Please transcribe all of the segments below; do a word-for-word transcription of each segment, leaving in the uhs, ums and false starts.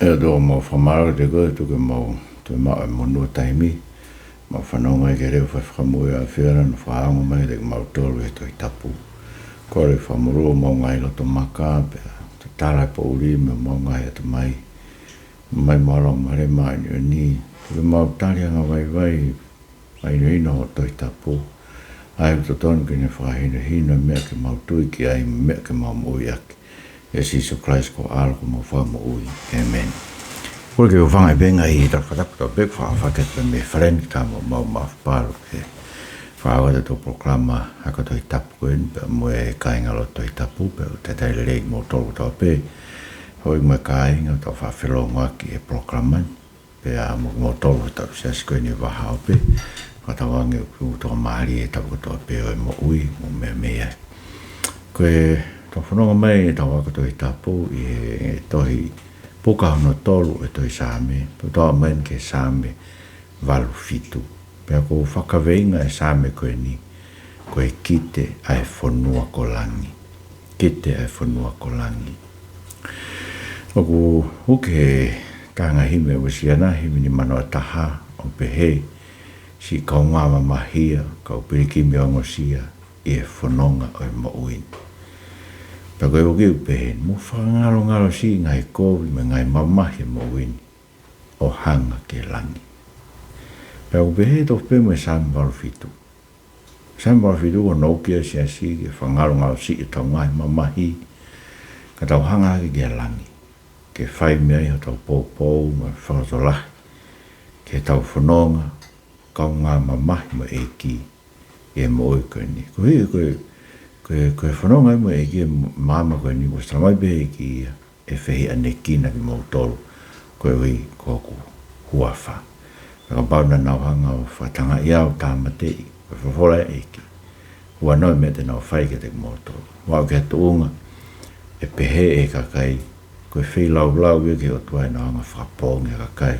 ʻE ʻOtua, mau fakamālō kiate koe, tuku ke mau toe maʻu e monū ʻo e taimi, mau fanongo ai ki he lea ʻoku fai fakamoʻui ʻa e ʻAfiona, ʻo fakaongo mai kiate kimautolu ʻe he Tohi Tapu. Kole fakamolū homau ngaahi loto maka, pea tatala e poʻuli mei homau ngaahi ʻatamai. Mai mo e Laumālie Māʻoniʻoni, tuku ke mau tali angavaivai, mahinohino hoʻo Tohi Tapu, ʻa ia ʻoku totonu ke ne fakahinohino e meʻa ke mau tui ki ai, meʻa ke mau moʻui ʻaki. ʻIa Sīsū Kalaisi ko ho ʻAlo ko homau Fakamoʻui. ʻĒmeni. Kole ke u hūfanga he ngaahi talafakatapu kotoa pē kuo fakafeʻiloaki mei he fale ni, kae ʻumaʻā homau mafapalu ke fakaʻau atu ʻetau polokalama ako Tohi Tapu ko eni, pea mo e kāinga lotu Tohi Tapu, pea ʻoku talitali lelei kimoutolu kotoa pē, houʻeiki mo e kāinga ʻoku tau fakafelongoaki he polokalama ni. Pea mo kimoutolu hotau siasi ko eni ʻi Vahaʻa pē, fakatauange ʻoku tokamālie e tapu kotoa pē ʻo e moʻui mo e meʻa mei ai. Ko ʻetau fononga mai ʻetau ako Tohi Tapu ʻi he tohi puka hono tolu ʻo e tohi Saame, pea tau aʻu mai ki he Saame valu fitu. Pea ʻoku ou fakakaveinga e Saame ko eni ko e kite ʻa e fonua ko langi. Kite ʻa e fonua ko langi. ʻOku ʻuhinga he taha ngaahi himi ʻa e Uēsiliana, himi nimanoa taha, ʻo pehē: Siʻi kaungā mamahia, kau pilikimi ongosia ʻi he fononga ʻo e moʻui ni. Pea ko e ʻuhinga ʻoku pehē ni, mou fakangalongalo siʻi ngaahi kovi mo e ngaahi mamahi ʻo e moʻui ni, ʻo hanga ki he langi. Pea ʻoku pehē tofu pē mo e Saame valu fitu. Saame valu fitu ko hono ui ʻe he siasi ke fakangalongalo siʻi ʻetau ngaahi mamahi, ka tau hanga hake ki he langi, ke fai mei ai hotau poupou mo e fakalotolahi, ke tau fononga kaungā mamahi mo e ʻEiki ʻi he moʻui ko eni. Koeʻuhi ko e, ko e, ko e fononga ai mo e ʻEiki he māmani ko eni, kuo ʻosi talamai pē ʻe he ʻEiki ia, ʻe fehiʻanekina kimoutolu koeʻuhi ko hoku huafa. Pea kapau naʻa nau hanga ʻo fakatangaʻi au, tāmateʻi, ko e folofola ʻa e ʻEiki, huanoa e meʻa te nau fai kiate kimoutolu. Ua o ke tuʻunga ʻe pehē ʻe he kakai, ko e feilaulau ia ki he ʻOtua ʻenau hanga ʻo fakapoongi ʻa e kakai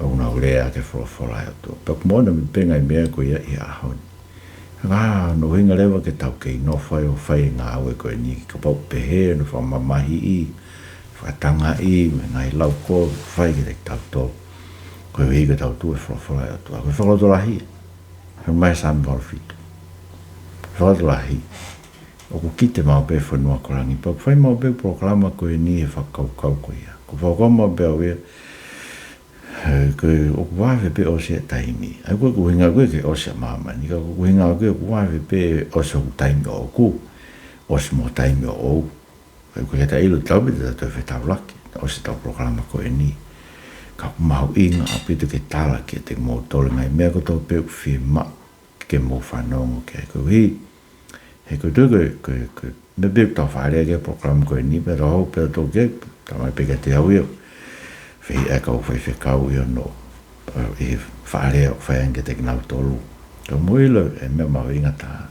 ʻoku nau lea ki he folofola ʻa e ʻOtua. Pea ʻoku moʻoni ʻoku pehē ngaahi meʻa ko ia ʻi he ʻaho ni. Ka ʻoku ʻuhinga leva ke tau kei nofo ai ʻo fai e ngāue ko eni, kapau ʻe pehē hono fakamamahiʻi, fakatangaʻi, mo e ngaahi lau ko ē ʻoku fai kiate kitautolu, koeʻuhi ko ʻetau tuʻu he folofola ʻa e ʻOtua. Ko e fakalotolahi, hangē ko e Saame valu fitu. Fakalotolahi, ʻoku kite maʻu pē fonua ko langi, pea ʻoku fai maʻu pē polokalama ko eni he fakakaukau ko ia. ʻOku fakakaukau maʻu pē au ia, he ko e ʻoku vave pē ʻosi e taimi. ʻA ia ko e ʻuhinga ko ē ke ʻosi ʻa māmani, ka ko e ʻuhinga ko ē ʻoku vave pē ʻosi hoku taimi ʻoʻoku, ʻosi mo e taimi ʻoʻou. ʻA ia ko e ke ta ʻilo tau pē te ta toe fetaulaki, ʻosi ʻetau polokalama ko eni. Ka ʻoku mahuʻinga ʻaupito ke tala kiate kimoutolu e ngaahi meʻa kotoa pē ʻoku fiemaʻu ke mou fanongo ki ai. Koeʻuhi he ko e toe ko e, ko e, ko e, meʻa pē ʻoku tau faʻa lea ki ai he polokalama ko eni, pea tau hoko pē ʻo tau ke, talamai pē kiate au ia, fehiʻa e kau faifekau ʻi hono, ʻi he faʻa lea ʻoku fai ange kiate kinautolu. Ka mou ʻilo e meʻa mahuʻinga taha,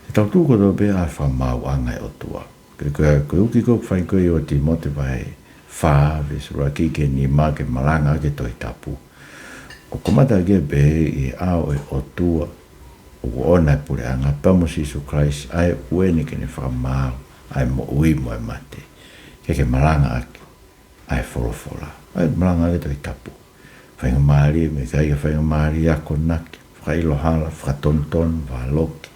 te tau tuʻu kotoa pē ʻi he fakamaauʻanga ʻo e ʻOtua. Ko e, ko e, ko e uki ko ē ʻoku fai ko ē ʻi he ua Tīmote vahe fā veesi ʻuluaki ki he nima, ke malanga ʻaki e Tohi Tapu. ʻOku kamata ʻaki pē ʻi he ʻao ʻo e ʻOtua, ʻoku ʻoʻona e puleʻanga, pea mo Sīsū Kalaisi, ʻa ia ʻoku ʻi ai ʻene fakamaau ʻa e moʻui mo e mate. Ke ke malanga ʻaki ʻa e folofola. ʻA ia malanga ʻaki e Tohi Tapu. Faingamālie mo e ʻikai ke faingamālie, akonaki, fakaʻilo hala, fakatonutonu, valoki.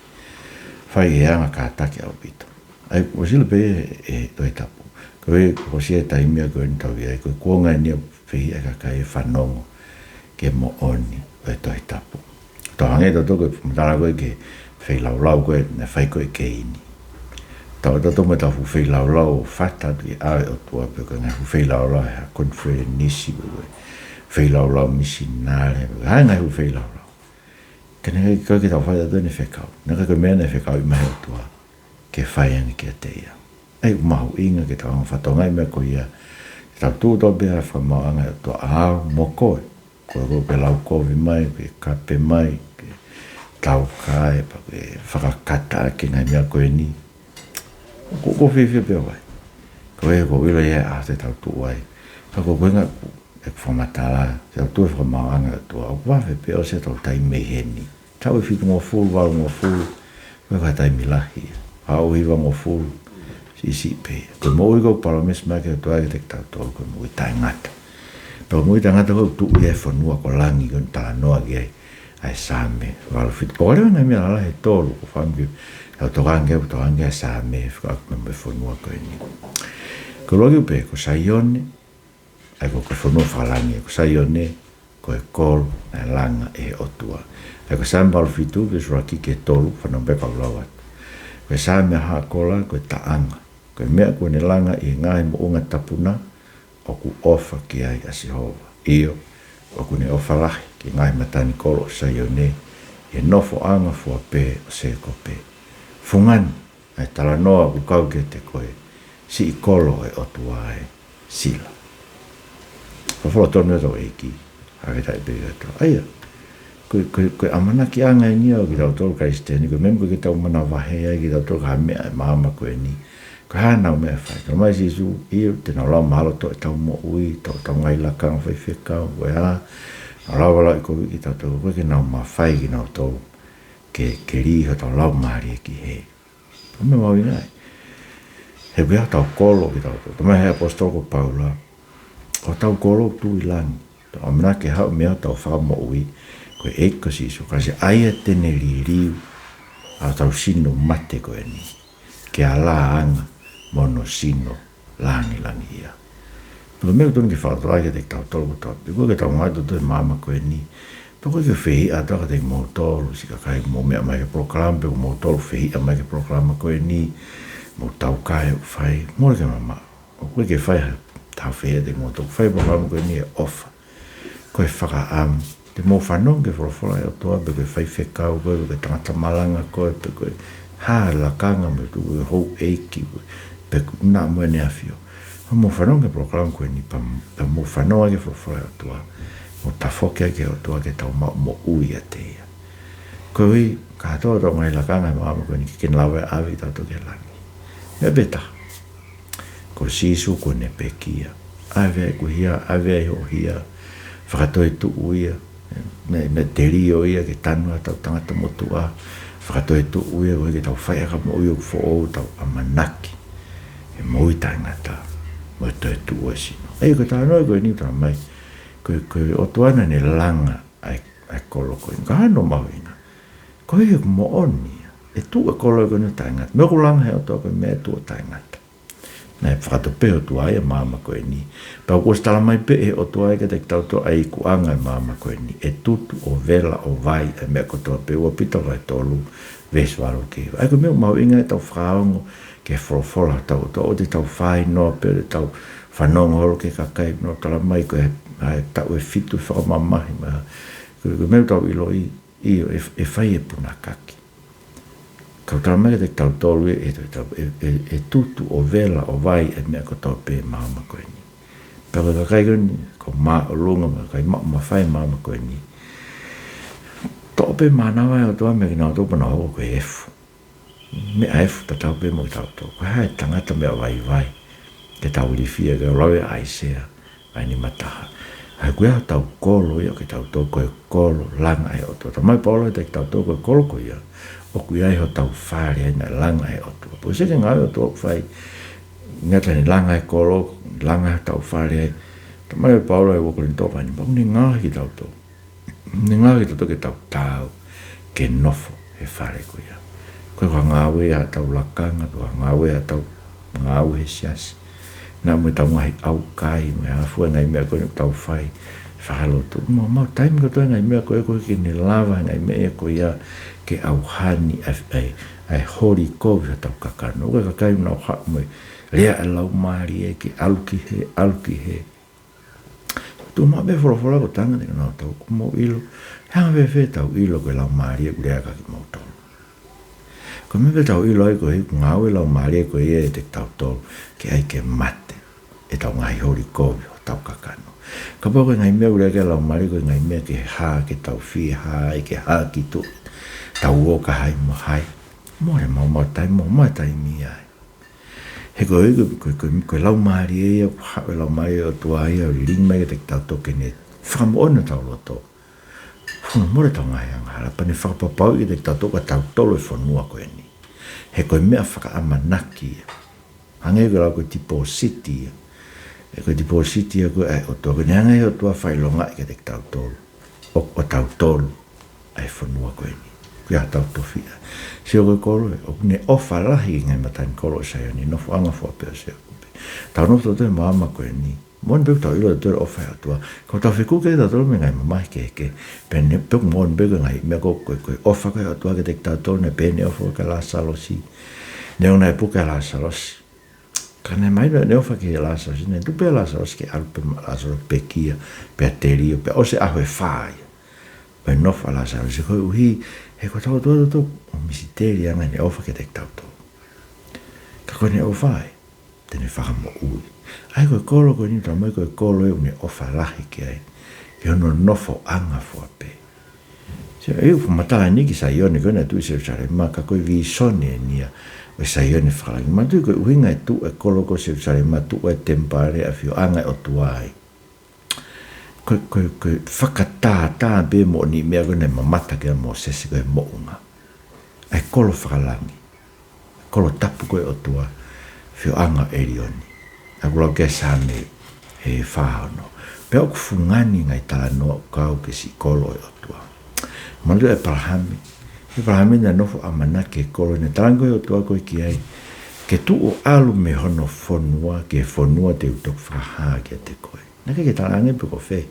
Fai e anga kātaki ʻaupito. ʻA ia ʻoku ʻosi ʻilo pē ʻe he Tohi Tapu. Ka ʻoku ʻosi e taimi ko eni ʻoku tau ʻi ai, ko e kuonga eni ʻoku fehiʻa e kakai ʻo fanongo ki he moʻoni ʻo e Tohi Tapu. Tau hangē ʻoku tau toki matala ko ē ki he feilaulau ko ē naʻe fai ko ē ʻe Keini. Tau, tau toki mo ʻetau fuʻu feilaulau ʻo fata atu ki he ʻao ʻo e ʻOtua, pe ko e ngaahi fuʻu feilaulau he konifelenisi, pe ko e feilaulau misinale, pe ko e hā e ngaahi fuʻu feilaulau. Ka naʻe ʻikai ke tau fai atu ʻene fekau. Naʻe ʻikai ko e meʻa naʻe fekauʻi mai ʻe he ʻOtua ke fai ange kiate ia. ʻA ia ʻoku mahuʻinga ke tau hanga ʻo fakatokangaʻi e meʻa ko ia, ke tau tuʻu tautolu pē ʻi he fakamaauʻanga ʻo e ʻOtua, ʻa au mo koe. Ko e, ko e ke lau kovi mai, ke kape mai, ke taukae, pe ke fakakata ʻaki e ngaahi meʻa ko eni. Ko, ʻoku ou fiefia pē au ai. Ko e, ʻoku ou ʻilo ia ʻa e ʻaho te tau tuʻu ai. Ka ko e ʻuhinga ʻeku fakamatala, te tau tuʻu he fakamaauʻanga ʻo e ʻOtua, ʻoku vave pē ʻosi ʻetau taimi mei heni. Tau ʻi he fitungofulu, valungofulu, ko e taimi lahi. Tau ʻi he hivangofulu, Siʻisiʻi pē. Ko e moʻui ʻoku palōmesi mai ʻe he ʻOtua kiate kitautolu ko e moʻui taʻengata. Pea ko e moʻui taʻengata ʻoku tuʻu ia he fonua ko langi ko eni ʻoku talanoa ki ai ʻa e Saame valu fitu. Pea ko e lea ʻo e ngaahi meʻa lalahi ʻe tolu ʻoku ou fakaʻamu ke tau tokanga ki ai, ʻoku tokanga ki ai ʻa e Saame, fekauʻaki mo e fonua ko eni. Ko e ʻuluaki pē, ko Saione, ʻa ia ko e fonua fakalangi, ko Saione, ko e kolo naʻe langa ʻe he ʻOtua. ʻA ia ko e Saame valu fitu, veesi ʻuluaki ki he tolu, fanongo pē kau lau atu. Ko e Saame ʻa Hakola, ko e taʻanga. Ko e meʻa kuo ne langa ʻi he ngaahi moʻunga tapu na, ʻoku ʻofa ki ai ʻa Sihova. ʻIo, ʻoku ne ʻofa lahi ki he ngaahi matanikolo ʻo Saione, ʻi he nofoʻanga fua pē ʻo Sēkope. Fungani, ʻa e talanoa ʻoku kau kiate koe, siʻi kolo ʻo e ʻOtua ē, sila. Folofola tonu ʻa hotau ʻEiki, ʻa ia ke tau pehē atu. ʻA ia, ko e, ko e, ko e ʻamanakiʻanga eni ia ʻo kitautolu Kalisitiane, ko e meʻa ʻoku ʻikai ke tau manavahē ai kitautolu ki ha meʻa ʻi he māmani ko eni. Ko e hā ʻenau meʻa ʻe fai? Talamai ʻe Sīsū, ʻio, te nau lava mahalo ʻo toʻo ʻetau moʻui, toʻo ʻetau ngaahi lakanga faifekau, ko e hā, nau lava ʻo lauʻikoviʻi kitautolu, ʻoku ʻikai ke nau mafai kinautolu ke, ke lī hotau laumālie ki hē. Ko e meʻa mahuʻinga ē. He ʻoku ʻi ai hotau kolo kitautolu. Talamai ʻe he ʻaposetolo ko Paula, ko hotau kolo ʻoku tuʻu ʻi langi. Tau ʻamanaki ke haʻu mei ai hotau fakamoʻui, ko e ʻEiki ko Sīsū Kalaisi, ʻa ia te ne liliu ʻa hotau sino mate ko eni ki ha lāanga mo hono sino lāngilangiʻia. Pea ko e meʻa ʻoku totonu ke fakatokangaʻi kiate kitautolu kotoa pē, ʻoku ʻikai ke tau ngāue tautolu he māmani ko eni. Pea ʻoku ʻikai ke fehiʻa atu kiate kimoutolu siʻi kakai ʻoku mou meʻa mai ki he polokalama, pe ʻoku moutolu fehiʻa mai ki he polokalama ko eni, mou taukae ʻoku fai, mole ke mamaʻo. ʻOku ʻikai ke fai ha taha fehiʻa kiate kimoutolu, fai polokalama ko eni he ʻofa. Ko e fakaʻamu, te mou fanongo ki he folofola ʻa e ʻOtua, pe ko e faifekau koe, pe ko e tangata malanga koe, pe ko e hā e lakanga mo e tuʻu, ko e houʻeiki, pe ko e naʻa mo ʻEne ʻAfio. Mou fanongo ki he polokalama ko eni pea, pea mou fanongo ki he folofola ʻa e ʻOtua. Mou tafoki ki he ʻOtua ke tau maʻu moʻui ʻiate ia. Koeʻuhi, kātoa hotau ngaahi lakanga he māmani ko eni ʻoku ʻikai ke ne lava ʻo ʻave kitautolu ki he langi. Meʻa pē taha. Ko Sīsū kuo ne pekia. ʻAve ʻeku hia, ʻave hoʻo hia. Fakatoetuʻu ia. Naʻe, naʻe telio ia ke tanu ʻa hotau tangata motuʻa. Fakatoetuʻu ia koeʻuhi ke tau fai ʻaki ha moʻui ʻoku foʻou, tau ʻamanaki he moʻui taʻengata mo e toetuʻu ʻo e sino. ʻA ia ko e talanoa ko eni ʻoku talamai, ko e, ko e ʻOtua naʻa ne langa ʻa e, ʻa e kolo ko eni. Ko e hā hono mahuʻinga? Koeʻuhi ʻoku moʻoni ia, ʻe tuʻu e kolo ko eni ʻo taʻengata. Meʻa ʻoku langa ʻe he ʻOtua ko e meʻa ʻe tuʻu ʻo taʻengata. Naʻe fakatupu pē ʻe he ʻOtua ia ʻa e māmani ko eni. Pea kuo ʻosi talamai pē ʻe he ʻOtua ia kiate kitautolu ʻa e ikuʻanga ʻo e māmani ko eni, ʻe tutu ʻo vela ʻo vai ʻa e meʻa kotoa pē, ua Pita vahe tolu, veesi valu ki he hiva. ʻA ia ko e meʻa ʻoku mahuʻinga ʻetau fakaongo ki he folofola ʻa hotau ʻOtua, ʻoua te tau fāinoa pē, ʻoua te tau fanongo holo ki he kakai ʻoku nau talamai ko e, ʻa e taʻu ʻe fitu fakamamahi mai. Ko e, ko e meʻa ʻoku tau ʻiloʻi, ʻio, ʻe, ʻe fai e punakaki. Ka ʻoku talamai kiate kitautolu ʻe, ʻe, ʻe, ʻe, ʻe tutu ʻo vela ʻo vai e meʻa kotoa pē ʻi māmani ko eni. Pea ko e kakai ko eni, ko e māʻolunga mo e kakai maʻu mafai ʻi māmani ko eni. Toʻo pē mānava ʻa e ʻOtua meiate kinautolu pea nau hoko ko e efu. Meʻa efu tatau pē mo kitautolu. Ko e hā e tangata meʻa vaivai ke tau ilifia, ke lau ʻe ʻAisea vahe nima taha. ʻA ia ko e hā hotau kolo ia ʻo kitautolu, ko e kolo langa ʻe he ʻOtua. Talamai ʻe Paula kiate kitautolu ko e kolo ko ia ʻoku ʻi ai hotau fale ai naʻe langa ʻe he ʻOtua. Pea ʻoku ʻikai ke ngāue ʻa e ʻOtua ʻo fai, ngata ne langa e kolo, langa hotau fale ai. Talamai ʻe Paula ʻi he ua Kolinitō vahe nima, ʻoku ne ngaohi kitautolu. Ne ngaohi kitautolu ke tau taau ke nofo he fale ko ia. Ko e hā e ngāue ʻa hotau lakanga, ko e hā e ngāue ʻa hotau ngāue he siasi. Naʻa mo ʻetau ngaahi ʻaukai, mo e hā fua e ngaahi meʻa ko ē ʻoku tau fai fakalotu. Mo, mo taimi kotoa e ngaahi meʻa ko ē ʻoku ʻikai ke ne lava e ngaahi meʻa ia ko ia ke ʻauhani ʻa e, ʻa e, ʻa e holi kovi hotau kakano. Ko e kakai ʻoku nau haʻu mo e lea ʻa e laumālie ke ʻalu ki hē, ʻalu ki hē. Tuʻu maʻu pē folofola ko e tangata ʻoku nau tau ʻoku mou ʻilo. He anga fēfē ʻetau ʻilo ko e laumālie ʻoku lea kia kimoutolu? Ko e meʻa pē ʻoku tau ʻilo ai ko e ʻoku ngāue e laumālie ko ia ʻiate kitautolu ke ʻai ke mate ʻetau ngaahi holi kovi hotau kakano. Kapau ko e ngaahi meʻa ʻoku lea ki ai e laumālie ko e ngaahi meʻa ke hā, ke tau fie hā ai, ke hā ki tuʻa, tau ō kia hai mo hai. Mole maumau taimi, mo maumau taimi ai. He ko e, ko e, ko e, ko e laumālie ia, ko e haʻu e laumālie ʻo e ʻOtua ia, ʻo lilingi mai kiate kitautolu ke ne fakamoʻoni hotau loto. Fakamoʻoni hotau ngaahi angahala, pea ne fakapapauʻi kiate kitautolu ka tau tolo e fonua ko eni. He ko e meʻa fakaʻamanaki ia. Hangē ko e lau ko e tipōsiti ia. ʻE ko e tipōsiti ia ko e ʻa e ʻOtua, ko ʻene hanga ʻe he ʻOtua ʻo fakaʻilongaʻi kiate kitautolu ʻo, ʻo tautolu ʻa e fonua ko eni. Ko ia ʻoku tau tofiʻa. Sio ko e kolo ē, ʻoku ne ʻofa lahi ki he ngaahi matanikolo ʻo Saione, nofoʻanga fua pē ʻo Sēkope. Tau nofo tautolu he maama ko eni. Moʻoni pē ʻoku tau ʻilo tautolu e ʻofa ʻa e ʻOtua. Ka tau fekuki tautolu mei he ngaahi mamahi kehekehe. Pea ne, pea ʻoku moʻoni pē ko e ngaahi meʻa ko, ko, ko e ʻofa ko ē ʻa e ʻOtua kiate kitautolu, naʻe pehē ʻene ʻofa kia Lāsalosi. Neongo naʻe puke ʻa Lāsalosi, ka naʻe mahino ʻene ʻofa kia Lāsalosi, naʻe tuku pē ʻa Lāsalosi ke ʻalu pē mo Lāsalosi pekia, pea telio, pea ʻosi e ʻaho ʻe fā ia ʻo e nofo ʻa Lāsalosi. Koeʻuhi he ko tautolu tautolu ʻoku misiteli ange ʻene ʻofa kiate kitautolu. Ka ko ʻene ʻofa ē, te ne fakamoʻui. ʻA ia ko e kolo ko eni, talamai ko e kolo ē ʻoku ne ʻofa lahi ki ai, ki hono nofoʻanga fua pē. Sio, ʻoku fakamatala eni ki Saione ko ē naʻe tuʻu ʻi Selusalema, ka ko e vīsone eni ia ʻo e Saione fakalangi. Manatuʻi ko e ʻuhinga e tuʻu e kolo ko Selusalema, tuʻu e temipale, ʻafioʻanga e ʻOtua ai, ko e, ko e, ko e fakatātā pē mo e ʻū meʻa ko ē naʻe mamata ki ai ʻa Mōsese, ko e moʻunga. ʻA e kolo fakalangi, kolo tapu ko ē ʻo e ʻOtua, ʻafioʻanga ʻo ʻElioni. ʻOku lau ki ai Saame ʻe fā ono. Pea ʻoku fungani e ngaahi talanoa ʻoku kau ki he siʻi kolo ʻo e ʻOtua. Manatuʻi ʻa ʻĒpalahame. ʻĒpalahame naʻe nofo ʻamanaki ki he kolo, naʻe talaange ko ē ʻe he ʻOtua ko ē ki ai, ke tuʻu ʻo ʻalu mei hono fonua ki he fonua te u toki fakahā kiate koe. Naʻe ʻikai ke talaange pe ko fē.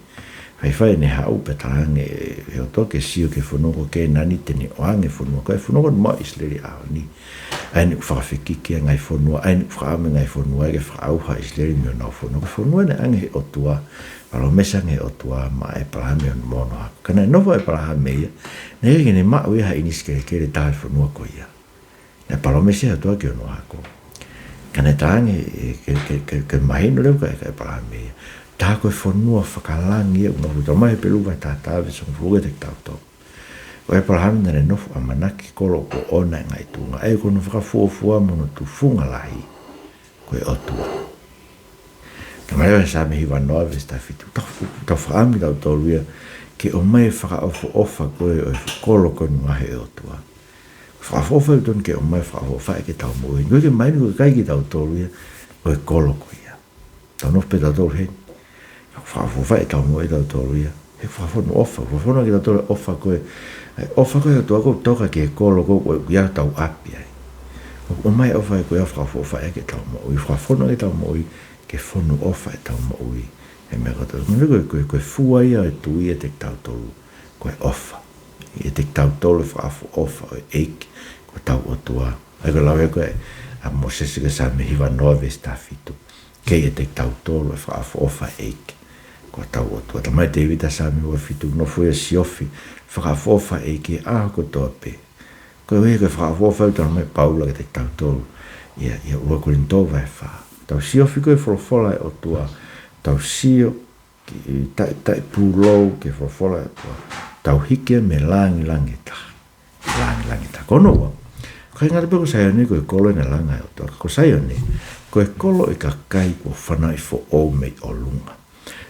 Faifai ʻene haʻu pea talaange ʻe he ʻOtua ke sio ki he fonua ko Kēnani, te ne ʻoange e fonua ko ē, fonua ko ē naʻe maʻu ʻe ʻIsileli he ʻaho ni. ʻA eni ʻoku fakafekiki e ngaahi fonua, ʻa eni ʻoku fakaʻamu e ngaahi fonua ke fakaʻauha ʻa ʻIsileli mei honau fonua. Ko e fonua naʻe ʻoange ʻe he ʻOtua, palōmesi ange ʻe he ʻOtua maʻa ʻĒpalahame mo hono hako. Ka naʻe nofo ʻa ʻĒpalahame ia, naʻe ʻikai ke ne maʻu ia ha ʻinisi kelekele ʻe taha he fonua ko ia. Naʻe palōmesi ʻe he ʻOtua ki hono hako. Ka naʻe talaange, ē, ke, ke, ke, ke mahino leva kia ʻĒpalahame ia, tā ko e fonua fakalangi ia ʻoku nofo, talamai ʻe Hepelū vahe taha taha veesi hongofulu kiate kitautolu, ko ʻĒpalahame naʻa ne nofo ʻamanaki ki he kolo kuo ʻoʻona e ngaahi tuʻunga, ʻa ia ko hono fakafuofua mo hono tufunga lahi ko e ʻOtua. Talamai ʻe Saame hiva noa veesi taha fitu, tau, tau fakaʻamu kitautolu ia ke ʻomai e fakaʻofoʻofa ko ē ʻo e kolo ko ē ʻoku ngaohi ʻe he ʻOtua. Fakaʻofoʻofa ʻoku totonu ke ʻomai, fakaʻofoʻofa ia ke tau moʻui. Ko e ke mai ni ko e kai kitautolu ia ʻo e kolo ko ia. Tau nofo pē tautolu heni. Fakaʻofoʻofa ia ke tau moʻui tautolu ia. He fakafonu ʻofa, fakafonu kiate kitautolu e ʻofa ko ē, e ʻofa ko ē ʻa e ʻOtua ʻoku toka ki he kolo ko ē ʻoku ʻi ai hotau ʻapi ai. ʻOku ʻomai e ʻofa ko ia, fakaʻofoʻofa ia ke tau moʻui, fakafonu ke tau moʻui, ke fonu ʻofa ʻetau moʻui he meʻa kotoa. Manatuʻi ko e, ko e, ko e fua ia ʻo e tui ʻiate kitautolu, ko e ʻofa. ʻIate kitautolu e fakaʻofoʻofa ʻo e ʻEiki ko hotau ʻOtua. ʻA ia ko e lau ē ko ē ʻa Mōsese ko e Saame hiva noa veesi taha fitu. Ke ʻiate kitautolu e fakaʻofoʻofa ʻo e ʻEiki ko hotau ʻOtua. Talamai ʻe Tēvita Saame ua fitu, nofo ia ʻo siofi e fakaʻofoʻofa ʻo e ʻEiki he ʻaho kotoa pē. Koeʻuhi ko e fakaʻofoʻofa ʻoku talamai ʻe Paula kiate kitautolu ia, ia ua Kolinitō vahe fā. Tau siofi ko ē e folofola ʻa e ʻOtua, tau sio ki he taʻe, taʻe pūlou ki he folofola ʻa e ʻOtua, tau hiki ia mei he lāngilangi ʻe taha. Lāngilangi ʻe taha. Ko hono ua, ʻikai ngata pē ko Saione ko e kolo naʻe langa ʻe he ʻOtua, ka ko Saione ko e kolo ʻo e kakai kuo fanauʻi foʻou mei ʻolunga.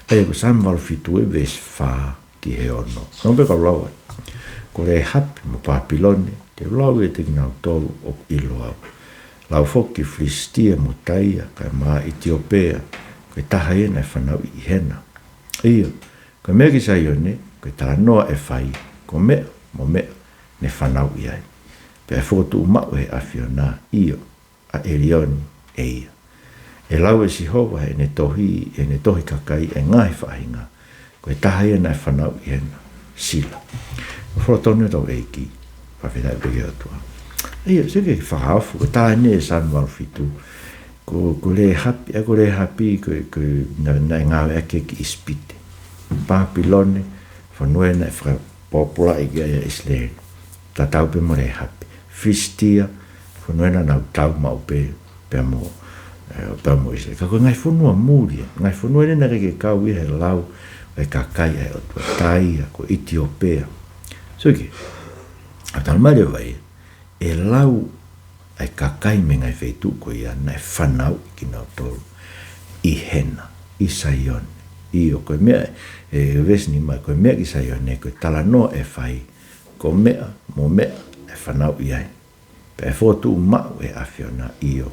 ʻA ia ko Saame valu fitu ē veesi fā ki he ono. Nau pē kau lau ai. Ko Lēhapi mo Pāpilone, te u lau ʻiate kinautolu ʻoku ʻilo au. Lau foki ki Filisitia mo Taia, kae ʻumaʻā ʻa ʻItiopea, ko e taha ia naʻe fanauʻi ʻi hena. ʻIo, ko e meʻa ki Saione, ko e talanoa ʻe fai, ko meʻa mo meʻa naʻe fanauʻi ai. Pea ʻe fokotuʻu maʻu ʻe he ʻAfiona, ʻio, ʻa ʻElioni ʻe ia. ʻE lau ʻe Sihova heʻene tohi, heʻene tohi kakai ʻa e ngaahi faʻahinga, ko e taha ia naʻe fanauʻi ʻi hena. Sila. Ko e folofola tonu ʻa hotau ʻEiki, fakafetaʻi pē ki he ʻOtua. ʻA ia, sio ki he fakaofo, ko e taha eni ʻa Saame valu fitu, ko, ko Lēhapi, ʻa ia ko Lēhapi, ko, ko, naʻa, naʻe ngāueʻaki ki ʻIsipite. Pāpilone, fonua ia naʻe fakapōpulaʻi ki ai ʻa ʻIsileli. Tatau pē mo Lēhapi. Filisitia, fonua ia naʻa nau tau maʻu pē, pea mo, ē, pea mo ʻIsileli. Ka ko e ngaahi fonua muli ia. Ngaahi fonua ia naʻe ʻikai ke kau ia he lau ʻo e kakai ʻa e ʻOtua. Taia, ko ʻItiopea. Sio ki, ʻa talamai leva ia, ʻe lau ʻa e kakai mei he ngaahi feituʻu ko ia naʻe fanauʻi kinautolu ʻi hena, ʻi Saione. ʻIo, ko e meʻa, ē, veesi nima, ko e meʻa ki Saione, ko e talanoa ʻe fai, ko meʻa mo meʻa naʻe fanauʻi ai. Pea ʻe fokotuʻu maʻu ʻe he ʻAfiona, ʻio,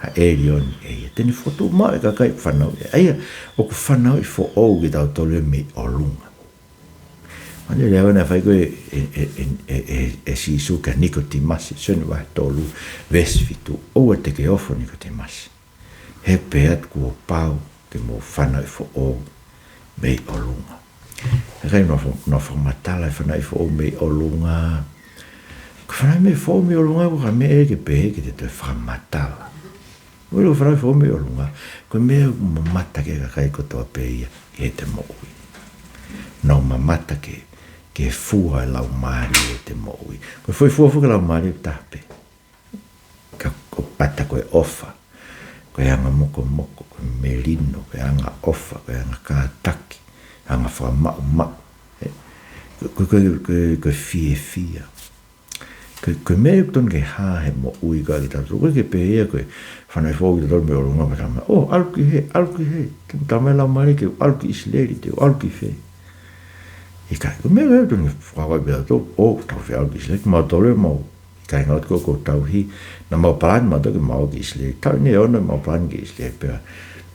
ʻa ʻElioni ʻe ia. Te ne fokotuʻu maʻu e kakai ʻoku fanauʻi. ʻA ia, ʻoku fanauʻi foʻou kitautolu ia mei ʻolunga. Mani lea ʻana fai ko e, e, e, e, e, e Sīsū kia Nikotīmasi, Sione vahe tolu, veesi fitu, ʻoua te ke ofo Nikotīmasi. He ʻoku pehē atu kuo pau ke mou fanauʻi foʻou mei ʻolunga. He ʻikai ke nau fa-, nau fakamatala e fanauʻi foʻou mei ʻolunga. Ko e fanauʻi mei foʻou mei ʻolunga, ko e meʻa ia ke pehē ke te toe fakamatala. Mou ʻilo fanauʻi foʻou mei ʻolunga, ko e meʻa ʻoku mamata ki ai e kakai kotoa pē ia ʻi heʻete moʻui. Nau mamata ki he, ki he fua e laumālie ʻi heʻete moʻui. Ko e foʻi fua foki e laumālie ʻoku taha pē. Ka ko e pata ko e ʻofa, ko e anga mokomoko, ko e melino, ko e anga ʻofa, ko e anga kātaki, anga fakamaʻumaʻu. Ē, ko, ko, ko, ko, ko e fiefia. Ko, ko e meʻa ʻoku totonu ke hā he moʻui ko ē ʻa kitautolu. ʻOku ʻikai ke pehē ia ko e fanauʻi foʻou kitautolu mei ʻolunga pea tala mai, ʻō, ʻalu ki hē, ʻalu ki hē. Te u tala mai e laumālie ke u ʻalu ki ʻIsileli, te u ʻalu ki fē. ʻIkai, ko e meʻa ʻoku totonu ke fakakaukau pē ʻa tautolu, ʻō, tau fie ʻalu ki ʻIsileli, kimautolu ʻoku mau ʻikai ngata ʻoku tauhi, naʻa mau palani mautolu ke mau ō ki ʻIsileli. Taʻu ʻe ono ʻemau palani ki ʻIsileli pea.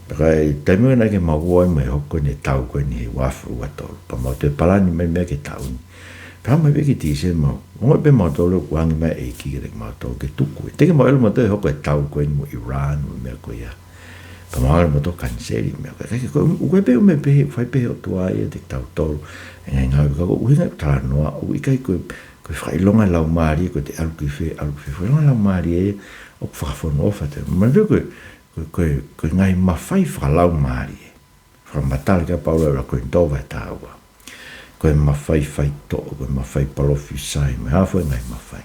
Pea ko e taimi ko ē naʻe ʻikai ke mau ō ai mo e hoko ko eni e tau ko eni he uaafe ua tolu. Pea mau toe palani mai mei ai ki he taʻu ni. Pea aʻu mai pē ki Tīsema, ongoʻi pē mautolu ʻoku ʻange mai e ʻEiki kiate kimautolu ke tuku. Teʻeki ke mau ʻilo mautolu ʻe hoko e tau ko eni mo Iran mo e meʻa ko ia. Pea mau ʻalu mautolu ʻo kaniseli e meʻa ko ia. Ka ko e, ʻoku ʻi ai pē ʻū meʻa pehē, fai pē ʻe he ʻOtua ia kiate kitautolu. E ngaahi ngāue ka ko e ʻuhinga ʻeku talanoa, ʻoku ʻikai ko e, ko e fakaʻilonga e laumālie, ko ʻete ʻalu ki fē, ʻalu ki fē. Fakaʻilonga e laumālie ia ʻoku fakafonu ʻofa atu. Manatuʻi ko e, ko e, ko e, ko e ngaahi mafai fakalaumālie. Fakamatala ki ai ʻa Paula ʻi he ʻuluaki Kolinitō vahe taha ua. Ko e mafai faitoʻo, ko e mafai palōfisai, mo e hā fua e ngaahi mafai.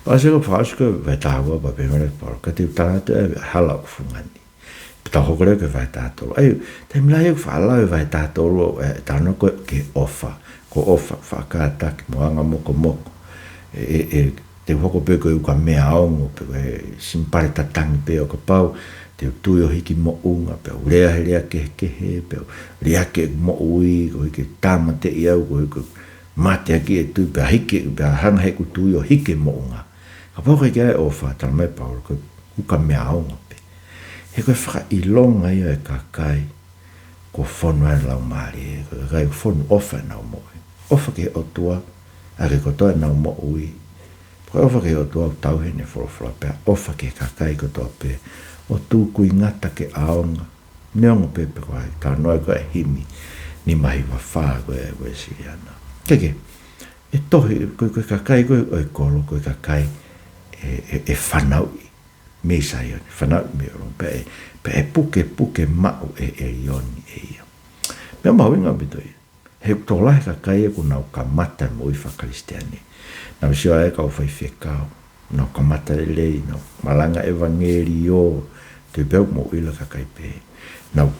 Pea ʻosi ko e fakaʻosi ko ē vahe taha ua pea pehē mai ʻe Paula, ka te u tala atu e hala ʻoku fungani. Pea tau hoko leva ki he vahe taha tolu. ʻA ia, taimi lahi ʻoku faʻa lau e vahe taha tolu, ē, talanoa ko ē ki he ʻofa. Ko e ʻofa, fakakātaki mo e anga mokomoko. ʻE, ʻe, ʻe, te u hoko pē ko e ukamea ongo, pe ko e simipale tatangi pē ʻo kapau te u tui ʻo hiki moʻunga, pe u lea he lea kehekehe, pe u liʻaki ʻeku moʻui, koeʻuhi ke tāmateʻi au, koeʻuhi ke mate ʻaki e tui, pea hiki, pea hanga heʻeku tui ʻo hiki e moʻunga. Kapau ʻoku ʻikai ke ʻi ai e ʻofa, tala mai ʻe Paula, ko e ukamea ongo pē. He ko e fakaʻilonga ia ʻo e kakai kuo fonu ai e laumālie, ko e kakai kuo fonu ʻofa ʻenau moʻui. ʻOfa ki he ʻOtua, ʻaki kotoa ʻenau moʻui. Ko e ʻofa ki he ʻOtua ʻoku tauhi ʻene folofola pea ʻofa ki he kakai kotoa pē ʻo tukuingata ke ʻaonga. Neongo pē pe ko hai, talanoa ko ē e himi nima hiva fā ko ē ʻa e Uēsiliana. Ke ke, e tohi, ko e, ko e kakai ko ē ʻo e kolo, ko e kakai ʻe, ʻe, ʻe fanauʻi mei Saione, fanauʻi mei ʻolunga pea ʻe, pea ʻe pukepuke maʻu ʻe he ʻElioni ʻe ia. Meʻa mahuʻinga ʻaupito ia. He ʻoku tokolahi e kakai ia kuo nau kamata e moʻui faka-Kalisitiane. Naʻa ku sio ai ki he kau faifekau, nau kamata lelei, nau malanga ʻevangeliō, te u pehē ʻoku mou ʻilo e kakai pehē. Nau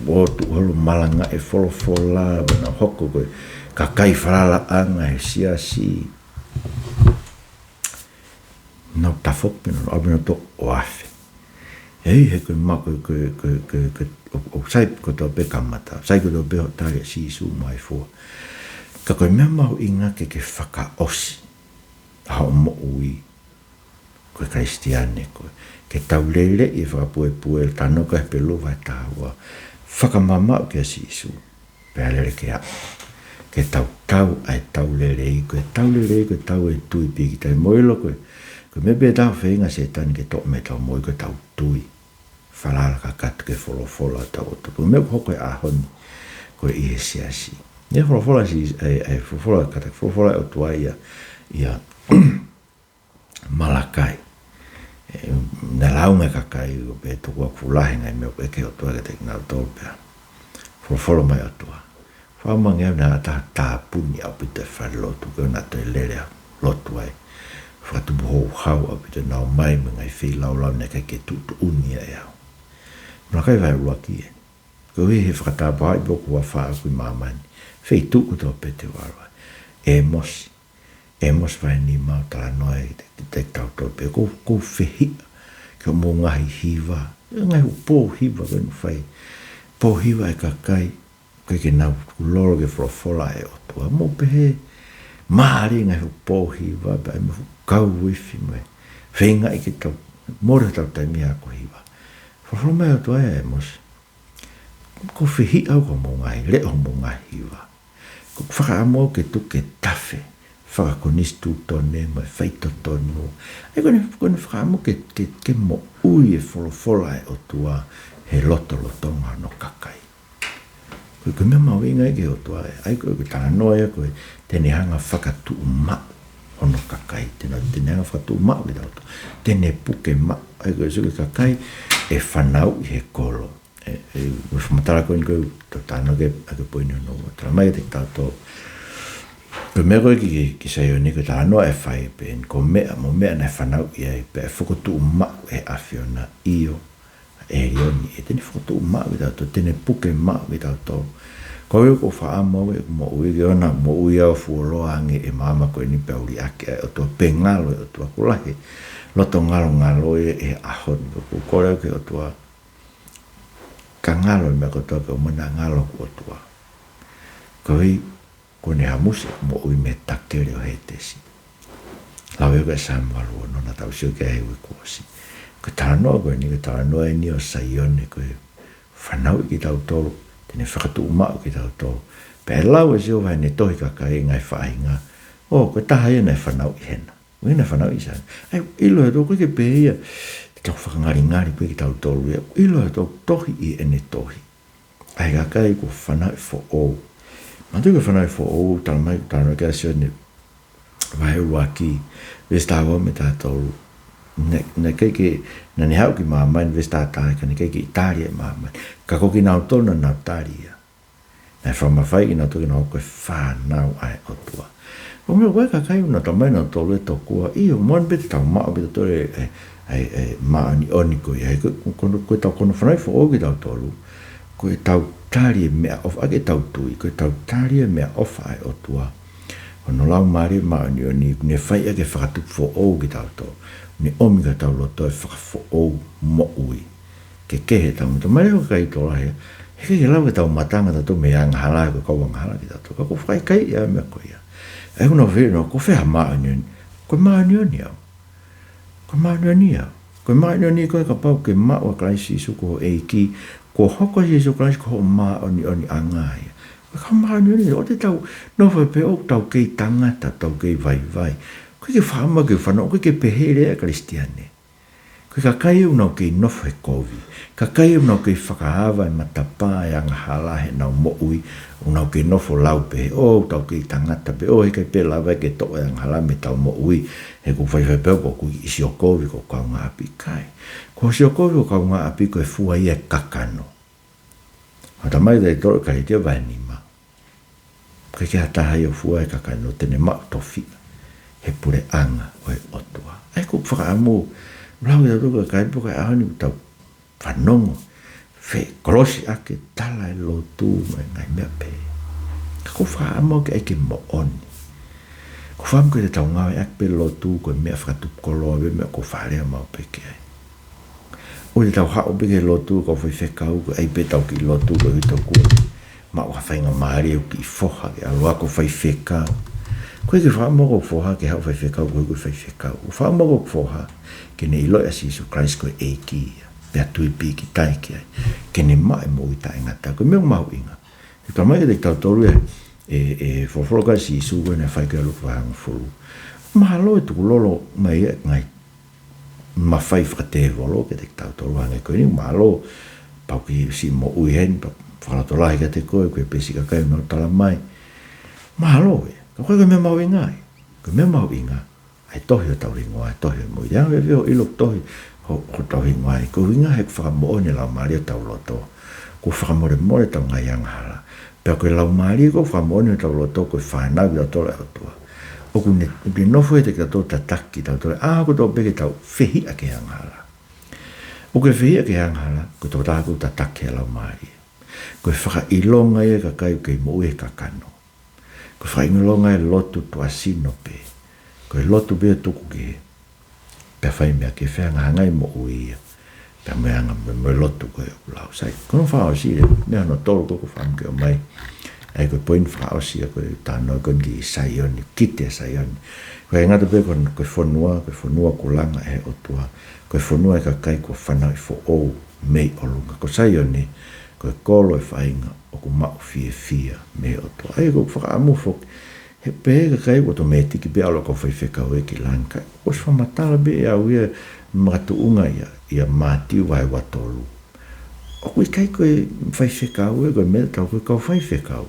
ō atu ʻo malanga e folofola, nau hoko ko e kakai falalaʻanga he siasi. Nau tafoki pē nautolu, ʻalu pē nautolu ʻo afe. ʻEi, he ko e ma-, ko e, ko e, ko e, ko e, ko e, ʻo, ʻo sai kotoa pē kamata, sai kotoa pē hoʻo tali ʻa Sīsū mo e fua. Ka ko e meʻa mahuʻinga ke ke fakaʻosi ʻa hoʻo moʻui ko e Kalisitiane ko ē. Ke tau lele ʻi he fakapuepue, talanoa ko ē Hepelū vahe taha ua. Fakamamaʻu kia Sīsū. Pea lele ke aʻu. Ke tau tau ʻa e tau lelei, ko e tau lelei, ko e tau ʻo e tui pīkitai. Mou ʻilo ko e, ko e meʻa pē ʻe taha ʻoku feinga ʻa Sētane ke toʻo mei heʻetau moʻui ko ʻetau tui. Falala kakato ki he folofola ʻa hotau ʻOtua. Ko e meʻa ʻoku hoko he ʻaho ni, ko e ʻi he siasi. ʻI he folofola si, ʻa e, ʻa e folofola kātaki, folofola ʻa e ʻOtua ia, ʻia Malakai. ʻE, naʻe lāunga e kakai, ʻo pehē tuku ʻoku fuʻu lahi e ngaahi meʻa ʻoku ʻeke ʻe he ʻOtua kiate kinautolu pea. Folofola mai e ʻOtua. Faʻa mangi au naʻa ta tāpuni ʻaupito e falelotu, ko ʻenau toe lele ʻo lotu ai. Fakatupu houhau ʻaupito ʻenau ʻomai mo e ngaahi feilaulau naʻe ʻikai ke tuʻutuʻuni ia ʻe au. Malakai vahe ʻuluaki ē. Koeʻuhi he fakatāpā ʻi he ʻoku ua fā ʻoku ʻi māmani. Feituʻu kotoa pē te u ʻalu ai. ʻĒmosi. ʻĒmosi vahe nima ʻoku talanoa ai kiate, kiate kitautolu pē. ʻOku ou, ʻoku ou fehiʻa ki hoʻomou ngaahi hiva. Ngaahi pō hiva ko eni ʻoku fai. Pō hiva e kakai. ʻOku ʻikai ke nau tukulolo ki he folofola ʻa e ʻOtua. Mou pehē, mālie e ngaahi pō hiva, pea ʻi ai mo e fuʻu kau ifi mo e feingaʻi ke tau Mole hotau taimi he ako hiva. Folofola mai ʻOtua ʻe ʻĒmosi, ʻoku ou fehiʻa au ki hoʻomou ngaahi leʻo, hoʻomou ngaahi hiva. ʻOku ou fakaʻamu au ke tuku ke tafe fakakonisitūtone mo e faitotonu. ʻA ia ko ʻene, ko ʻene fakaʻamu ke, ke, ke moʻui e folofola ʻa e ʻOtua he lotolotonga hono kakai. Ko e, ko e meʻa mahuʻinga ia ki he ʻOtua ē. ʻA ia ko e, ko e talanoa ia ko e te ne hanga fakatuʻumaʻu hono kakai. Te ne, te ne hanga fakatuʻumaʻu kitautolu. Te ne puke maʻu. ʻA ia ko e sio ki he kakai ʻe fanauʻi he kolo. ʻE, ʻe, ʻoku fakamatala ko eni ko e, tau talanoa ki he, ʻa e ko e poini hono ua. Talamai kiate kitautolu ko e meʻa ko ē ki, ki, ki Saione ko e talanoa ʻe fai pē eni, ko e meʻa, mo e meʻa naʻe fanauʻi ai, pea ʻe fokotuʻumaʻu ʻe he ʻAfiona, ʻio, ʻa ʻElioni, ʻe te ne fokotuʻumaʻu kitautolu, te ne puke maʻu kitautolu. Ko ia ʻoku ou fakaʻamu au ʻeku moʻui ke ʻoua naʻa moʻui au fuoloa ange ʻi he maama ko eni pea u liʻaki ʻa e ʻOtua pe ngalo e ʻOtua, ʻoku lahi e loto ngalongalo ia ʻi he ʻaho ni, ʻoku ou kole au ki he ʻOtua ka ngalo e meʻa kotoa ke ʻoua naʻa ngalo hoku ʻOtua. Koeʻuhi, kuo ne hamusi ʻeku moʻui mei he takele ʻo Hētesi. Lau ē ko e Saame valu ono naʻa tau sio ki ai he uike kuo ʻosi. Ko e talanoa ko eni, ko e talanoa eni ʻo Saione ko e fanauʻi kitautolu, te ne fakatuʻumaʻu kitautolu. Pea ʻe lau ʻe Sihova heʻene tohi ki he kakai, ngaahi faʻahinga, ʻo, ko e taha ia naʻe fanauʻi hena. Ko ia naʻe fanauʻi Saione. ʻA ia, ʻilo ʻe he toʻu, ʻoku ʻikai ke pehē ia, te tau fakangalingali pē kitautolu ia. ʻIlo ʻe he toʻu, tohi ʻi heʻene tohi ʻa e kakai kuo fanauʻi foʻou. Manatuʻi ko e fanauʻi foʻou, talamai, talamai kia Saione, vahe ʻuluaki, veesi taha ua mo e taha tolu. Naʻe, naʻe ʻikai ke, naʻa ne haʻu ki māmani, veesi taha taha, ka naʻe ʻikai ke ʻi tali ʻe māmani. Ka ko kinautolu naʻa nau tali ia. Naʻe fakamafaiʻi kinautolu ke nau hoko ko e fānau ʻa e ʻOtua. Ko e meʻa ko e kakai ʻoku nau talamai nautolu ʻe tokua, ʻio, moʻoni pē te tau maʻu pē tautolu e, e, e, e māʻoniʻoni ko ia. He ko, ko, ko, ko ʻetau, ko hono fanauʻi foʻou kitautolu, ko ʻetau tali e meʻaʻofa, ʻa ia ke tau tui, ko ʻetau tali e meʻaʻofa ʻa e ʻOtua. Hono Laumālie Māʻoniʻoni, ne fai ʻaki e fakatupu foʻou kitautolu. Ne ʻomi ki hotau loto e fakafoʻou moʻui. Kehekehe ʻetau moʻui. Talamai ʻe he kakai tokolahi, heʻikai ke lava ke tau matanga tautolu mei he angahala, ko e kau angahala kitautolu. Ka ʻoku ou fakaʻikaiʻi ʻa e meʻa ko ia. ʻA ia ʻoku nau fehuʻi, ko fē ha māʻoniʻoni? Ko e māʻoniʻoni au. Ko e māʻoniʻoni au. Ko e māʻoniʻoni ko ē kapau ke maʻu ʻa Kalaisi Sīsū ko ho ʻEiki, kuo hoko ʻa Sīsū Kalaisi ko hoʻo māʻoniʻoniʻanga ia. Ko e kau māʻoniʻoni, ʻoua te tau nofo pē ʻo tau kei tangata, tau kei vaivai. ʻOku ʻikai ke fakaʻamu ke fanongo, ʻoku ʻikai ke pehē leva e Kalisitiane. Ko e kakai ʻoku nau kei nofo he kovi. Kakai ʻoku nau kei fakaava e matapā e angahala heʻenau moʻui, ʻoku nau kei nofo lau pē, ʻo tau kei tangata pē, ʻo heʻikai pē lava ke toʻo e angahala mei heʻetau moʻui, he ʻoku faifai pē ʻoku ʻi ai e ʻisi ʻo e kovi ko e kaungāʻapi, ʻikai. Ko e ʻisi ʻo e kovi ko e kaungāʻapi ko e fua ia e kakano. ʻOku talamai ʻe he tohi Kalētia vahe nima, ʻoku ʻikai ke ʻi ai ha taha ia ʻoku fua e kakano te ne maʻu tofiʻa he puleʻanga ʻo e ʻOtua. ʻA ia ʻoku ou fakaʻamu, lau ia ʻo ka kai poka ʻaho ni ʻoku tau fanongo, fekolosi ʻaki e tala e lotu mo e ngaahi meʻa pehē. Ka ʻoku ou fakaʻamu ke ʻai ke moʻoni. ʻOku ou fakaʻamu ke tau ngāueʻaki pē lotu ko e meʻa fakatupu koloa, meʻa ʻoku ou fakalea maʻu pē ki ai. ʻOua te tau haʻu pē ki he lotu, kau faifekau, ko e ʻai pē ʻetau kiʻi lotu, ko e ʻai tokua maʻu ha faingamālie ʻo kiʻi foha ke ʻalu ʻo ako faifekau. ʻOku ʻikai ke fakaʻamu hoku foha ke haʻu ʻo faifekau, ko e ʻai ko e faifekau. ʻOku ou fakaʻamu hoku foha ke ne ʻiloʻi ʻa Sīsū Kalaisi ko e ʻEiki ia, pea tui pīkitai ki ai, ke ne maʻu e moʻui taʻengata. Ko e meʻa mahuʻinga. He talamai kiate kitautolu ʻe, ʻe, ʻe he folofola ʻa Sīsū ko ē naʻe fai ki he Luke vahe hongofulu. Mahalo ʻe tukulolo mai e ngaahi mafai fakatēvolo kiate kitautolu hangē ko eni, mahalo pau ke siʻi moʻui heni, pea fakalotolahi kiate koe, ko e pē siʻi kakai ʻoku nau talamai. Mahalo ē, ka ʻoku ʻikai ko e meʻa mahuʻinga ia. Ko e meʻa mahuʻinga ʻa e tohi hotau hingoa, ʻa e tohi ʻo e moʻui. Ia, ʻe veo ʻilo tohi ho, hotau hingoa, ʻoku ʻuhinga he ʻoku fakamoʻoni e Laumālie ʻi hotau loto. ʻOku fakamolemole ʻetau ngaahi angahala. Pea ko e Laumālie ʻoku fakamoʻoni ʻi hotau loto, ko e fānau kitautolu ʻa e ʻOtua. ʻOku ne, ʻoku ne nofo ʻiate kitautolu ʻo tataki kitautolu. ʻA, ʻoku tau pehē ke tau fehiʻa ki he angahala. ʻOku ke fehiʻa ki he angahala, ko e tokotaha ʻoku tataki ʻe he Laumālie. Ko e fakaʻilonga ia ʻa e kakai ʻoku kei moʻui he kakano. Ko e fakaʻilonga e lotu tuʻasino pē. Ko e lotu pē ʻoku tuku ki hē. Pea fai meʻa ke fehangahangai moʻui ia. Pea mo e anga mo, mo e lotu ko ē ʻoku lau. Sai, ko hono fakaʻosi e meʻa hono tolu ko ē ʻoku ou fakaʻamu ke ʻomai. ʻA ia ko e poini fakaʻosi ia ko e talanoa ko eni ki Saione, kite ʻa Saione. ʻOku ʻikai ngata pē ko, ko e fonua, ko e fonua kuo langa ʻe he ʻOtua, ko e fonua ʻo e kakai kuo fanauʻi foʻou mei ʻolunga. Ko Saione, ko e kolo ʻo e faʻahinga ʻoku maʻu fiefia mei he ʻOtua. ʻA ia ʻoku ou fakaʻamu foki, he pehē ʻe he kakai ʻoku ʻotomētiki pē ʻalu ʻa e kau faifekau ia ki langi. Ka ʻoku ou fakamatala pē ʻe au ia makatuʻunga ia, ʻia Mātiu vahe ua tolu. ʻOku ʻikai ko e faifekau ē, ko e meʻa tatau ko e kau faifekau.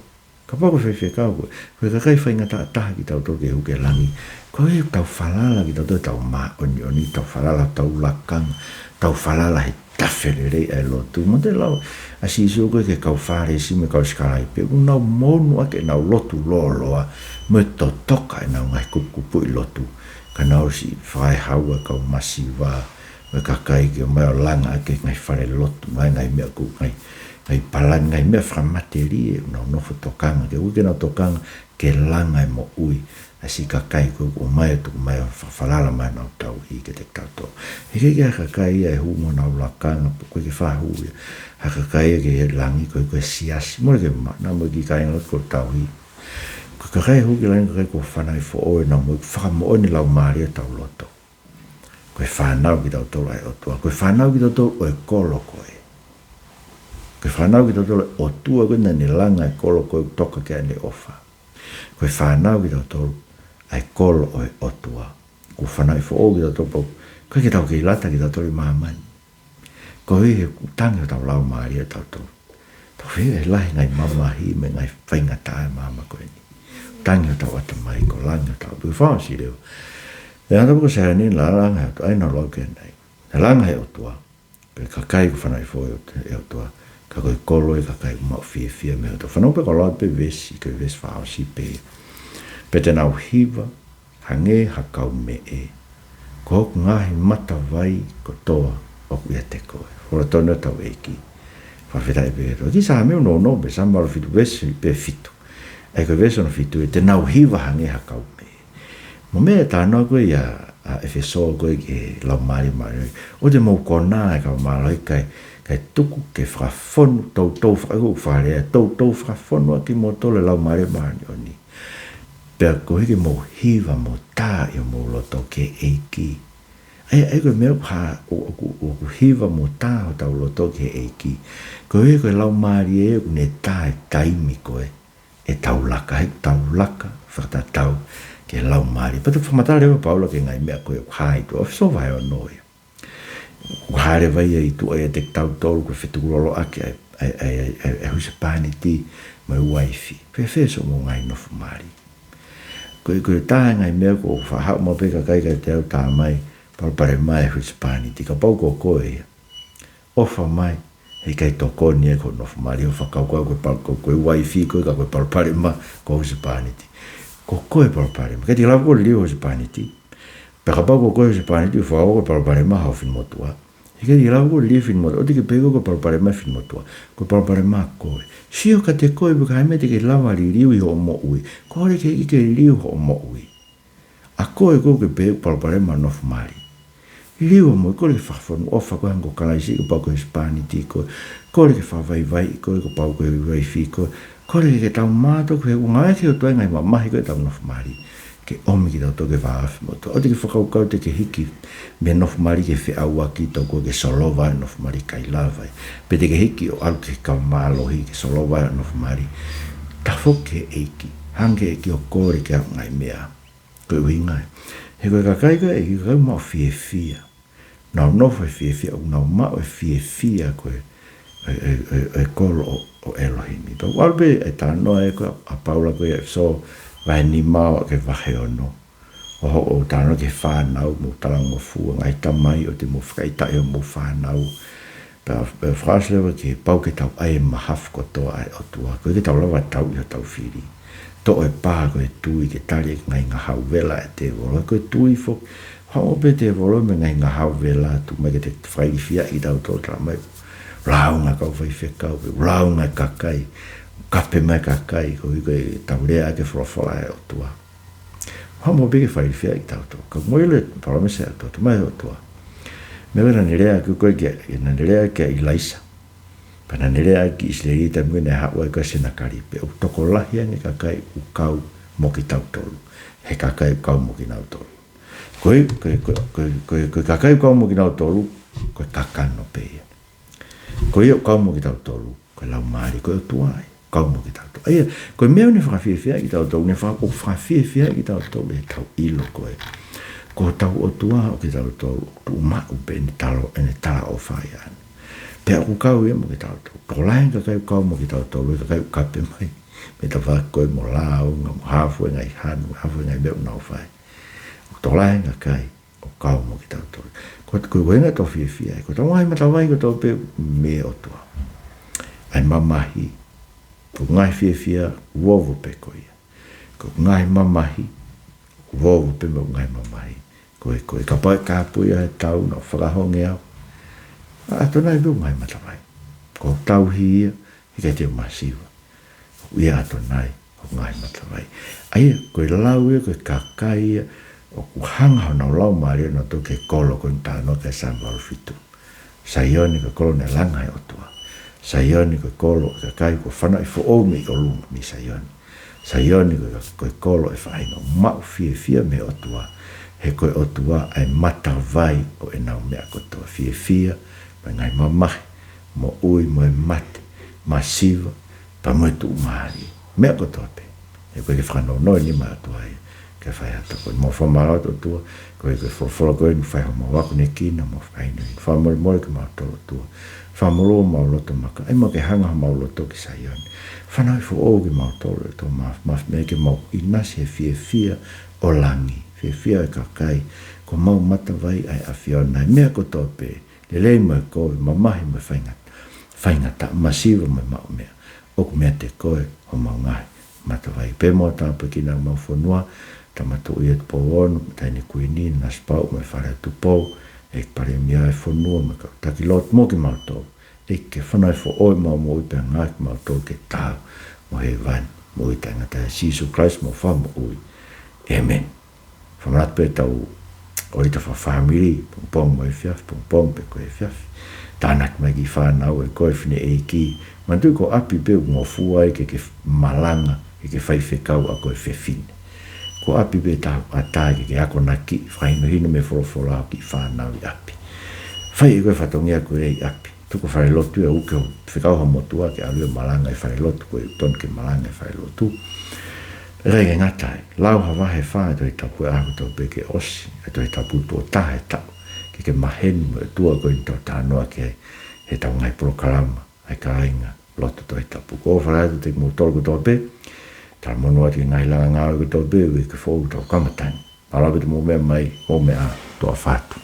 Kapau ko e faifekau ko e, ko e kakai faingataʻa taha kitautolu ke hū ki langi. Ko e tau falala kitautolu ʻetau māʻoniʻoni, tau falala ʻetau lakanga, tau falala he tafe lelei ʻa e lotu. Mo te lau ʻa Sīsū ko e ki he kau Fālesi mo e kau sikalaipe, ʻoku nau monūʻaki ʻenau lotu lōloa, mo e totoka ʻenau ngaahi kupukupuʻi lotu. Ka nau ʻosi fai hau ʻa e kau masiva, mo e kakai ke ō mai ʻo langa ʻaki e ngaahi fale lotu, ngaahi, ngaahi meʻa ko e ngaahi, ngaahi palani, ngaahi meʻa fakamatelie, ʻoku nau nofo tokanga, ke ui ke nau tokanga, ke langa e moʻui ʻa e siʻi kakai ko ē ʻoku ō mai ʻo tuku mai ʻo fa-, falala mai ʻenau tauhi kiate kitautolu. He ʻikai ke ʻi ai ha kakai ia ʻe hū mo ʻenau lakanga, pe ʻoku ʻikai ke faʻa hū ia ha kakai ia ki langi, ko e, ko e siasi, mole ke ma-, naʻa mo e kiʻi kāinga lotu ko e tauhi. Ko e kakai ʻe hū ki langi, kakai kuo fanauʻi foʻou ʻenau moʻui, fakamoʻoni laumālie ʻetau loto. Ko e fānau kitautolu ʻa e ʻOtua. Ko e fānau kitautolu ʻo e kolo ko ē. Ko e fānau kitautolu ʻo e ʻOtua ko ē naʻa ne langa e kolo ko ē ʻoku toka ki ai ʻene ʻofa. Ko e fānau kitautolu ʻa e kolo ʻo e ʻOtua. Kuo fanauʻi foʻou kitautolu pau. ʻIkai ke tau kei lata kitautolu ʻi māmani. Koeʻuhi he ʻoku tangi hotau laumālie ʻatautolu. Tau fie e lahi ngaahi mamahi mo e ngaahi faingataʻa ʻa e māmani ko eni. Tangi hotau ʻatamai, ko langi hotau ʻOtua. Fakaʻosi leva. ʻE ʻata pē ko Saione naʻe langa ʻe he ʻOtua, ʻa ia naʻa ku lau ki ai. Naʻe langa ʻe he ʻOtua. Ko e kakai kuo fanauʻi foʻou ʻe he ʻOtua. Ka ko e kolo ʻo e kakai ʻoku maʻu fiefia mei he ʻOtua. Fanongo pē kau lau pē veesi, ko e veesi fakaʻosi pē. Pea te nau hiva, hangē ha kaumeʻe. Ko hoku ngaahi matavai kotoa ʻoku ʻiate koe. Folofola tonu ʻa hotau ʻEiki. Fakafetaʻi pē ki he ʻOtua. Ki Saame ono ono pē, Saame valu fitu veesi pē fitu. ʻA ia ko e veesi ono fitu ē, te nau hiva hangē ha kaumeʻe. Mo e meʻa ʻa e talanoa ko ē ʻa, ʻa ʻEfesō ko ē ki he Laumālie Māʻoniʻoni. ʻOua te mou konā ʻa e kava mālohi kae, kae tuku ke fakafonu, toutou faka-, ʻoku fakalea, toutou fakafonu ʻa kimoutolu ʻe he Laumālie Māʻoniʻoni. Pea koeʻuhi ke mou hiva mo tā ʻi homou loto ki he ʻEiki. ʻA ia, ʻa ia ko e meʻa ʻoku ha-, ʻo-, ʻoku, ʻoku hiva mo tā hotau loto ki he ʻEiki. Koeʻuhi ko e Laumālie ʻoku ne tā e taimi ko ē ʻetau laka, heʻetau laka fakatatau ki he Laumālie. Pea te fakamatala leva ʻa Paula ki he ngaahi meʻa ko ē ʻoku hā ʻi tuʻa, ʻEfesō vahe ono ia. ʻOku hā leva ia ʻi tuʻa ʻiate kitautolu, ko e fetukuloloʻaki ʻa e, ʻa e, ʻa e, ʻa e, ʻa e husepāniti mo e uaifi. Fēfē siʻomou ngaahi nofo mali? Ko e, ko e taha e ngaahi meʻa ʻoku faʻa haʻu maʻu pē ʻe he kakai kiate au, tā mai palopalema ʻa e husepāniti. Kapau ko koe ia, ʻofa mai, heʻikai tokoni ia ki hoʻo nofo mali, ʻo fakakaukau ko e pal-, ko, ko e uaifi ko ē ka ko e palopalema ko e husepāniti. Ko koe palopalema. ʻIkai te ke lava koe ʻo liliu ho husepāniti. Pea kapau ko koe husepāniti, ʻo fakakaukau ko e palopalema hoʻo finemotuʻa, heʻikai te ke lava koe ʻo liliu e finemotuʻa. ʻOua te ke pehē ko e palopalema e finemotuʻa. Ko e palopalema koe. Sio kiate koe pe ko e hā e meʻa te ke lava liliu ʻi hoʻo moʻui. Kole ki he ʻEiki ke liliu hoʻo moʻui. ʻA koe ʻoku ke pehē ʻoku palopalema hoʻo nofo mali, liliu hoʻo moʻui, kole ke fakafonu, ʻofa koe hangē ko Kalaisi, kapau ko e husepāniti koe, kole ke fakavaivaiʻi koe, kapau ko e uaifi koe, kole ke tau mātuʻaki, he ʻoku ngāueʻaki ʻe he ʻOtua e ngaahi mamahi ko ē ʻetau nofo mali ke ʻomi kitautolu ki he vā ofi motuʻa. ʻOua te ke fakakaukau te ke hiki mei he nofo mali ki he feʻauaki, tau ko ē ke solova e nofo mali, ʻikai lava ia. Pe te ke hiki ʻo ʻalu ki he kava mālohi ke solova e nofo mali. Tafoki ki he ʻEiki, hanga ki he ʻEiki ʻo kole ki he ngaahi meʻa. Ko e ʻuhinga ia, he ko e kakai ko ē, ʻa e kakai maʻu fiefia. Nau nofo he fiefia, ʻoku nau maʻu e fiefia ko ē ʻo e, ʻo e, ʻo e, ʻo e kolo ʻo, ʻo ʻElohimi. Pea ʻoku ʻalu pē e talanoa ē ko ē ʻa Paula ko ē ʻi ʻEfesō vahe nima ʻo aʻu ki he vahe ono. ʻO hoʻo, ʻo talanoa ki he fānau, mou talangofua, ngaahi tamai, ʻoua te mou fakaʻitaʻi homou fānau. Pea, pea fakaʻosi leva ki he pau ke tau ʻai e mahafu kotoa ʻa e ʻOtua. ʻOku ʻikai ke tau lava tauʻi hotau fili. Toʻo e pā ko e tui ke tali e ngaahi ngahau vela ʻa e tēvolo. Ko e tui foki, haʻu pē tēvolo mo e ngaahi ngahau vela, tuku mai ke te fakailifiaʻi kitautolu, tala mai, lāunga e kau faifekau, lāunga e kakai, kape mai e kakai, koeʻuhi ko ʻetau lea ʻaki e folofola ʻa e ʻOtua. Haʻu maʻu pē ke fakailifiaʻi kitautolu. Ka mou ʻilo e palōmesi ʻa e ʻOtua, tuku mai e ʻOtua. Meʻa ko ē naʻa ne lea ʻaki ko ē kia, naʻa ne lea kia ʻIlaisa. Pea naʻa ne lea ai ki ʻIsileli taimi naʻe haʻu ai ko ē ʻa Senakalipe, ʻoku tokolahi ange e kakai ʻoku kau mo kitautolu he kakai ʻoku kau mo kinautolu. Ko e, ko e, ko e, ko e, ko e, ko e kakai ʻoku kau mo kinautolu, ko e kakano pē ia. Ko ia ʻoku kau mo kitautolu, ko e Laumālie, ko e ʻOtua ia ʻoku kau mo kitautolu. ʻA ia, ko e meʻa ʻoku ne fakafiefia ai kitautolu, ne faka-, ʻoku fakafiefia ai kitautolu ʻi heʻetau ʻilo ko ē ko hotau ʻOtua ʻoku kitautolu, ʻoku tuʻu maʻu pē ʻene talo, ʻene talaʻofa ia ʻana. Pea ʻoku kau ia mo kitautolu. Tokolahi e kakai ʻoku kau mo kitautolu, e kakai ʻoku kape mai mei he tafaʻaki ko ē mo lāunga, mo hafu e ngaahi hanu, hafu e ngaahi meʻa ʻoku nau fai. Tokolahi e kakai ʻoku kau mo kitautolu. Ko, ko, ko e ʻuhinga ʻetau fiefia, ko ʻetau ngaahi matavai kotoa pē mei he ʻOtua. ʻA e mamahi, ko e ngaahi fiefia, ʻoku ovo pē ko ia. Ko e ngaahi mamahi, ʻoku ovo pē mo e ngaahi mamahi. Ko e, ko e kapau ʻe kāpui ʻa e tau, naʻa ku fakahonge au. ʻAtonai pē hoku ngaahi matavai. Ko e tauhi ia, ʻikai te u masiva. ʻOku ʻia ʻAtonai hoku ngaahi matavai. ʻA ia, ko e lau ia, ko e kakai ia ʻoku hanga honau laumālie ʻo tuku ki he kolo ko ē naʻe talanoa ki ai ʻa Saame valu fitu. Saione ko e kolo naʻe langa ʻe he ʻOtua. Saione ko e kolo ʻo e kakai kuo fanauʻi foʻou mei ʻolunga, mei Saione. Saione ko e, ko e kolo ʻo e faʻahinga ʻoku maʻu fiefia mei he ʻOtua. He ko e ʻOtua ʻa e matavai ʻo ʻenau meʻa kotoa, fiefia, mo e ngaahi mamahi, moʻui, mo e mate, masiva, pea mo e tuʻumālie. Meʻa kotoa pē. He ʻoku ʻikai ke fakanounou e nima ʻo e ʻOtua ia ke fai ha tau. Ko e mau fakamālō atu ʻOtua, ko e, ko e folofola ko eni ʻoku fai homau akonekina, mau fakahinohino. Fakamolemole kimautolu ʻOtua. Fakamolū homau loto maka, ʻai muʻa ke hanga homau loto ki Saione. Fanauʻi foʻou kimautolu ʻOtua, ma, ma, meʻa ke mau ʻinasi he fiefia ʻo langi, fiefia ʻo e kakai kuo mau matavai ʻa e ʻAfiona ʻi he meʻa kotoa pē, lelei mo e kovi, mamahi mo e faingataʻa, faingataʻa, masiva mo e maʻumeʻa. ʻOku meiate koe homau ngaahi matavai. Pea mo tāpuekina homau fonua, Tama Tuʻi ʻo Tupou Ono, Taʻahine Kuini, Nanasipauʻu mo e Fale ʻo Tupou, ʻEiki Palēmia, e fonua mo e kau taki lotu mo kimautolu. ʻEiki, fanauʻi foʻou ʻemau moʻui pea ngāueʻi kimautolu ke tau mo hēvani, moʻui taʻengata. ʻIa Sīsū Kalaisi homau Fakamoʻui. ʻĒmeni. Fakamanatu pē ʻetau ʻoita fakafāmili, pongipongi mo e efiafi, pongipongi pē ko e efiafi. Tānaki mai e kiʻi fānau ʻe koe fineʻeiki. Manatuʻi ko ʻapi pē ʻoku ngofua ai ke ke malanga, ke ke faifekau ʻa koe fefine. Ko ʻapi pē taha ʻoku ʻatā ke ke akonaki, fakahinohino mei he folofola ʻa e kiʻi fānau ʻi ʻapi. Fai ʻe koe e fatongia ko ē ʻi ʻapi. Tuku e falelotu ia ʻo uke ʻo fekau ha motuʻa ke ʻalu ia ʻo malanga ʻi he falelotu, ko e ʻutonga ke malanga ʻi he falelotu. ʻIkai ke ngata ai, lau ha vahe ʻe fā ʻo e Tohi Tapu he ʻaho kotoa pē ke ʻosi e Tohi Tapu tuʻo taha he taʻu, ke ke maheni mo e ʻOtua ko eni ʻoku tau talanoa ki ai heʻetau ngaahi polokalama ʻa e kāinga lotu Tohi Tapu. ʻOku ou ʻofa lahi atu kiate kimoutolu kotoa pē, talamonū atu ki he ngaahi langa ngāue kotoa pē, uike foʻou ʻoku tau kamata ai. Mālō ʻaupito hoʻomou meʻa mai, mou meʻa ā, tuʻa ʻofa atu.